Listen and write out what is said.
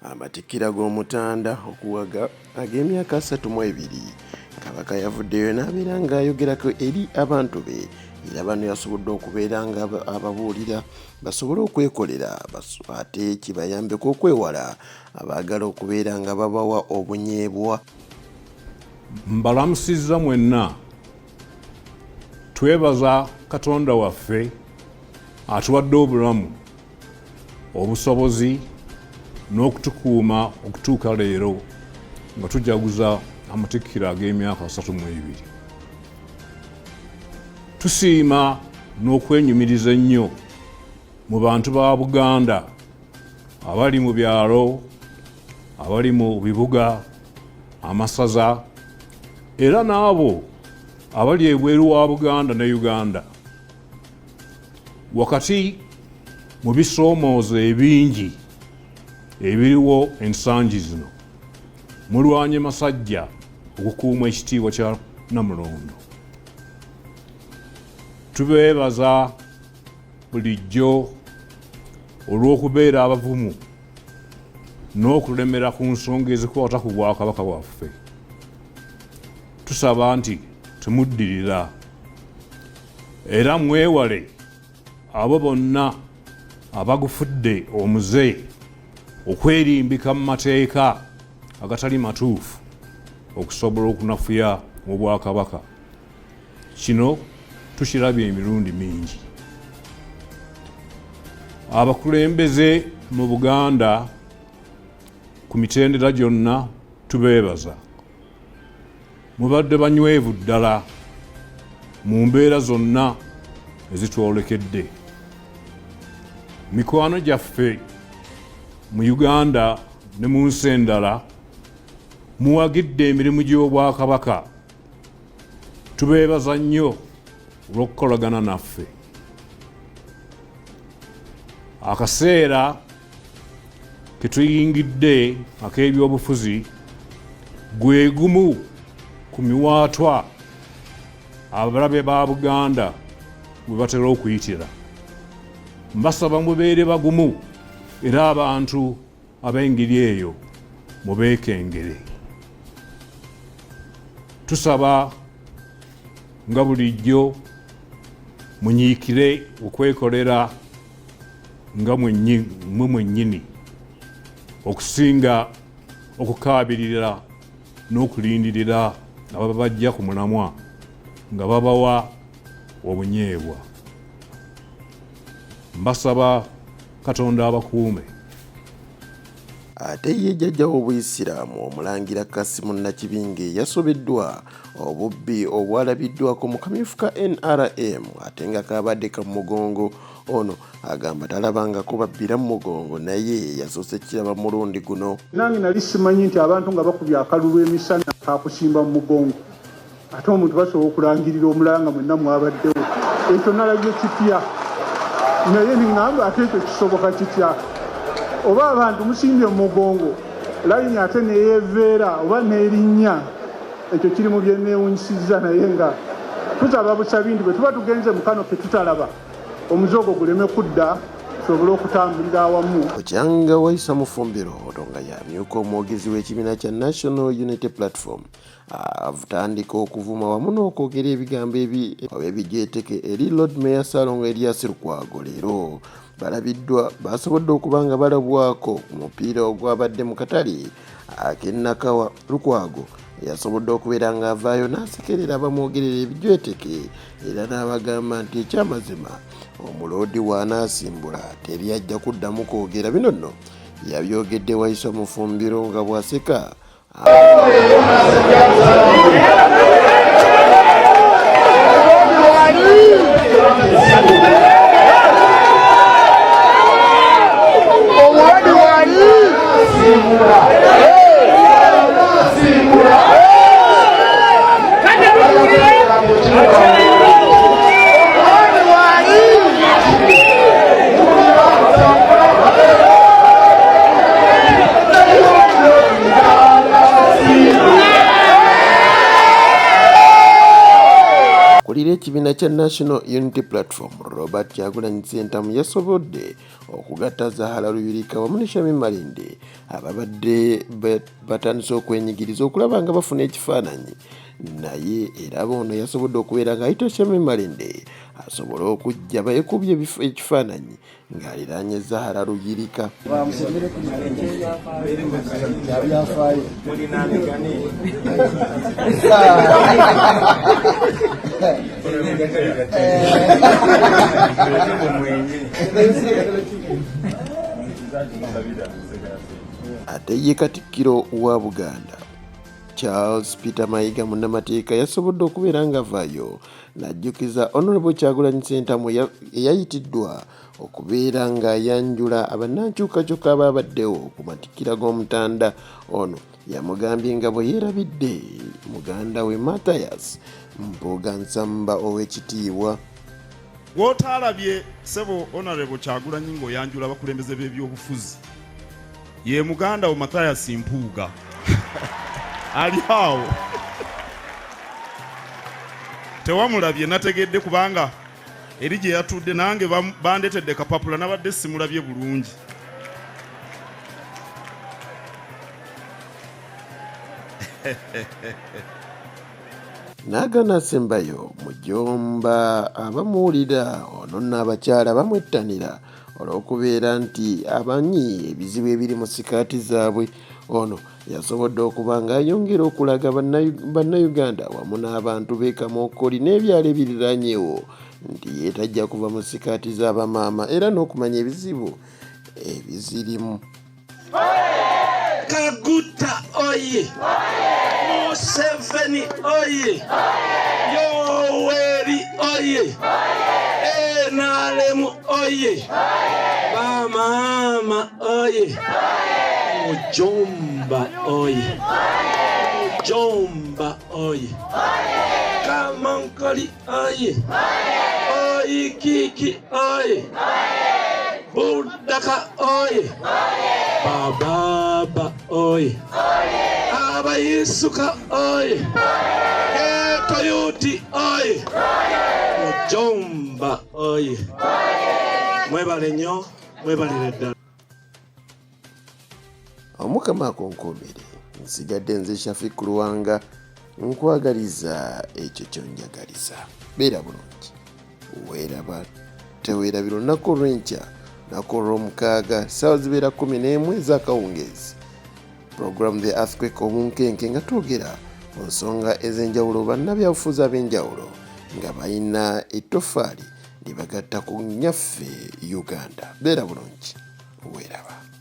Amatikkira g'Omutanda okuwaga ag'emyaka 32, Kabaka yavuddeyo n'abeera ng'ayogerako eri abantu be era bano yasobodde okubeera nga ababuulira basobole okwekolera ate kibayambeko okwewala abaagala okubeera nga babawa obunyeebwa. Mbalamusizza mwenna. Twebaza Katonda waffe atuwadde obulamu, obusobozi n'okutukuuma okutuuka leero nga tujaguza amatikkira ag'emyaka 32. Tusiima n'okwenyumiriza ennyo mu bantu ba Buganda abali mu byalo, abali mu bibuga, amasaza era n'abo abali ebweru wa Buganda ne Uganda. Wakati mu bisoomooza ebingi ebiriwo ensangi zino, mulwanye masajja okukuuma ekitiibwa kya Namulondo. Tubeebaza bulijjo olw'okubeera abavumu n'okulemera ku nsonga ezikwata ku Bwakabaka bwaffe. Tusaba nti temuddirira era mwewale abo bonna abagufudde omuze okwerimbika mu mateeka agatali matuufu okusobola okunafuya Obwakabaka. Kino tukirabye emirundi mingi. Abakulembeze mu Buganda ku mitendera gyonna tubeebaza. Mubadde banywevu ddala mu mbeera zonna ezitwolekedde. Mikwano gyaffe mu Uganda ne mu nsi endala muwagidde emirimu gy'Obwakabaka. Tubeebaza nnyo olw'okukolagana naffe. Akaseera ketuyingidde ak'ebyobufuzi gwe gumu ku miwaatwa abalabe ba Buganda gwe batera okuyitira. Mbasaba mubeere bagumu era abantu ab'engeri eyo mubeekengere. Tusaba nga bulijjo munyiikire okwekolera nga mwe mwennyini okusinga okukaabirira n'okulindirira ababajja ku mulamwa nga babawa obunyeebwa. Mbasaba Katonda abakuume. Ate ye jjajja w'Obuyisiraamu Omulangira Kassim Nakibinge yasobeddwa obubbi obwalabiddwako mu kamyufu ka nrm ate nga kaabadde ka mugongo. Ono agamba talabangako babbira mu mugongo naye yasoose kiraba mulundi guno. Nange nali simanyi nti abantu nga bakubye akalulu emisana kakusimba mu mugongo ate omuntu basobola okulangirira omulanga mwenna mwabaddewo. Ekyo nalabye kitya, naye niŋŋamba ate ekyo kisoboka kitya? Oba abantu musimbye mu mugongo layini ate neyeveera oba nerinnya, ekyo kiri mu byenneewunyisizza. Naye nga tusaba busabi nti bwe tuba tugenze mu kano ke tutalaba, omuze ogwo guleme kudda, tusobole okutambulira awamu. Okyanga Waisa Mufumbiro ono nga y'amyuka omwogezi w'ekibiina kya National Unity Platform atandika okuvuma wamu n'okwogera ebigambo ebijeeteke eri Lord Mayor Ssalongo Erias Lukwago leero balabiddwa basobodde okuba nga balabwako ku mupiira ogwabadde mu katale ak'e Nakawa. Lukwago yasobodde okubeera ng'avaayo n'asekerera abamwogerera ebijweteke era n'abagamba nti ekyamazima omuloodi w'anaasimbula teri ajja kuddamu kwogera. Bino nno yabyogedde Waiswa Mufumbiro nga bw'aseka. Akulira ekibiina kya National Unity Platform Robert Kyagulanyi Ssentamu yasobodde okugatta Zahara Luyirika wamu ne Shamim Malende ababadde batandise okwenyigiriza okulaba nga bafuna ekifaananyi naye era ono yasobodde okubeera ng'ayita Shamim Malende asobole okujja beekubye ekifaananyi ng'aliraanye Zahara Luyirika. Ate ye Katikkiro wa Buganda Charles Peter Mayiga munnamateeka yasobodde okubeera ng'avaayo n'ajjukiza Honorable Kyagulanyi Ssentamu eyayitiddwa okubeera ng'ayanjula abannankyukakyuka abaabaddewo ku matikkira g'Omutanda. Ono yamugambye nga bwe yeerabidde muganda we Mathias Mpuuga Nsamba ow'ekitiibwa. Gw'otaalabye ssebo Honorable Kyagulanyi ng'oyanjula abakulembeze b'ebyobufuzi ye muganda wo Mathias Mpuuga ali awo tewamulabye nategedde kubanga eri gye yatudde nange bandetedde kapapula nabadde simulabye bulungi. N'agaana asembayo Mujomba abamuwulira ono nno abakyala bamwettanira olw'okubeera nti amanyi ebizibu ebiri mu sikaati zaabwe. Ono yasobodde okuba ng'ayongera okulaga bannayuganda wamu n'abantu b'e Kamookoli n'ebyalo ebiriraanyewo nti ye tajja kuva mu sikaati z'abamaama era n'okumanya ebizibu ebizirimu. Kaguta oye! Museveni oye! Yoweri oye! NRM oye! Bamama oye! Mujomba oye! Mujomba oye! Kamankoli oye! Oyikiki oye! Budaka oye! Bababa oye! Abayisuka oye! Etoyuti oye! Mujomba oye! Mwebale nnyo, mwebalire ddala. Omukama akunkuumire. Nsigadde nze Shafiq Luwanga nkwagaliza ekyo ky'onjagaliza. Beera bulungi, weeraba teweerabira olunaku olw'enkya lunaku olw'omukaaga ssaawa zibeera 11 ez'akawungeezi. Program The Earthquake Obunkenke nga twogera ku nsonga ez'enjawulo bannabyabufuzi ab'enjawulo nga balina ettoffaali lye bagatta ku nnyaffe Uganda. Beera bulungi, weeraba.